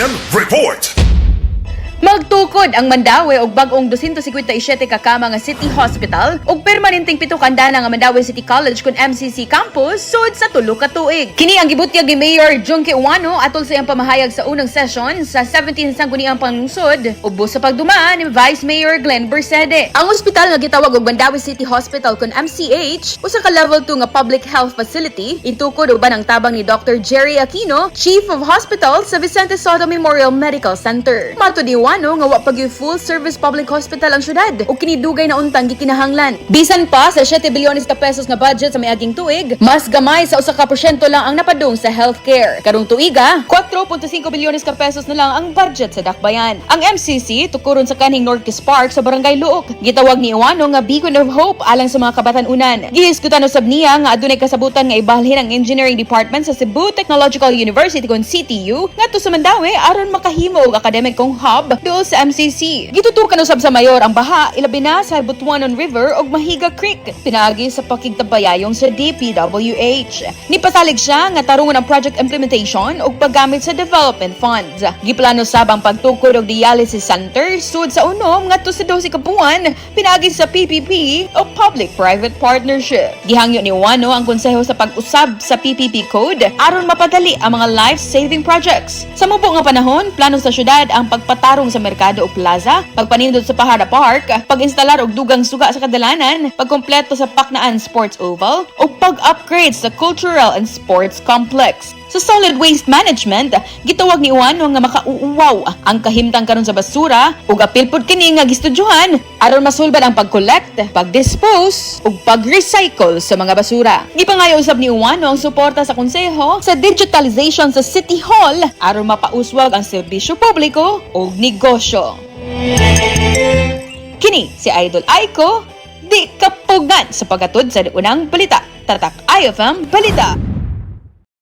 IFM Report. Magtukod ang Mandaue og bag-ong 257 ka kama nga City Hospital ug permanenteng 7 ka andana nga Mandaue City College kun MCC campus sud sa 3 ka tuig. Kini ang gibutyag ni Mayor Jonkie Ouano atol sa iyang pamahayag sa unang session sa 17 Sangguniang Panglungsod ubos sa pagduma ni Vice Mayor Glenn Bercede. Ang ospital nga gitawag og Mandaue City Hospital kun MCH, usa ka level 2 nga public health facility, itukod uban ang tabang ni Dr. Jerry Aquino, Chief of Hospital sa Vicente Sotto Memorial Medical Center. Matud ni Ouano nga wa pa gyud full service public hospital ang syudad ug kini dugay na untang gikinahanglan. Bisan pa sa 7 bilyones ka pesos nga budget sa miaging tuig, mas gamay sa 1% lang ang napadung sa healthcare. Karong tuiga, 4.5 bilyones ka pesos na lang ang budget sa dakbayan. Ang MCC tukuron sa kanhing Norquist Park sa Barangay Looc. Gitawag ni Ouano nga beacon of hope alang sa mga kabatan-unan. Gihisgutan usab niya nga adunay kasabutan nga ibalhin ang engineering department sa Cebu Technological University kon CTU ngadto sa Mandaue aron makahimo og akademikong hub duol sa MCC. Gitutukan usab sa mayor ang baha, ilabi na sa Butuanon River ug Mahiga Creek, pinaagi sa pakigtabayayong sa DPWH. Nipasalig siya nga tarungon ang project implementation ug paggamit sa development funds. Giplano sab ang pagtukod og dialysis center sud sa 6 ngadto sa 12 ka buwan pinaagi sa PPP o Public-Private Partnership. Gihangyo ni Ouano ang konseho sa pag-usab sa PPP code aron mapadali ang mga life-saving projects. Sa mubo nga panahon, plano sa syudad ang pagpatarong sa merkado o plaza, pagpanindot sa Pahara Park, pag-instalar og dugang suga sa kadalanan, pagkompleto sa Paknaan Sports Oval, o pag-upgrade sa Cultural and Sports Complex. Sa solid waste management, gitawag ni Ouano nga makauuwaw ang kahimtang karon sa basura ug apil pud kini nga gistudyuhan aron masulbad ang pag-collect, pag-dispose ug pag-recycle sa mga basura. Gipangayo usab ni Ouano ang suporta sa konseho sa digitalization sa City Hall aron mapauswag ang serbisyo publiko ug negosyo. Kini si Idol Aiko, di kapugan sa paghatod sa unang balita. Tatak IFM Balita.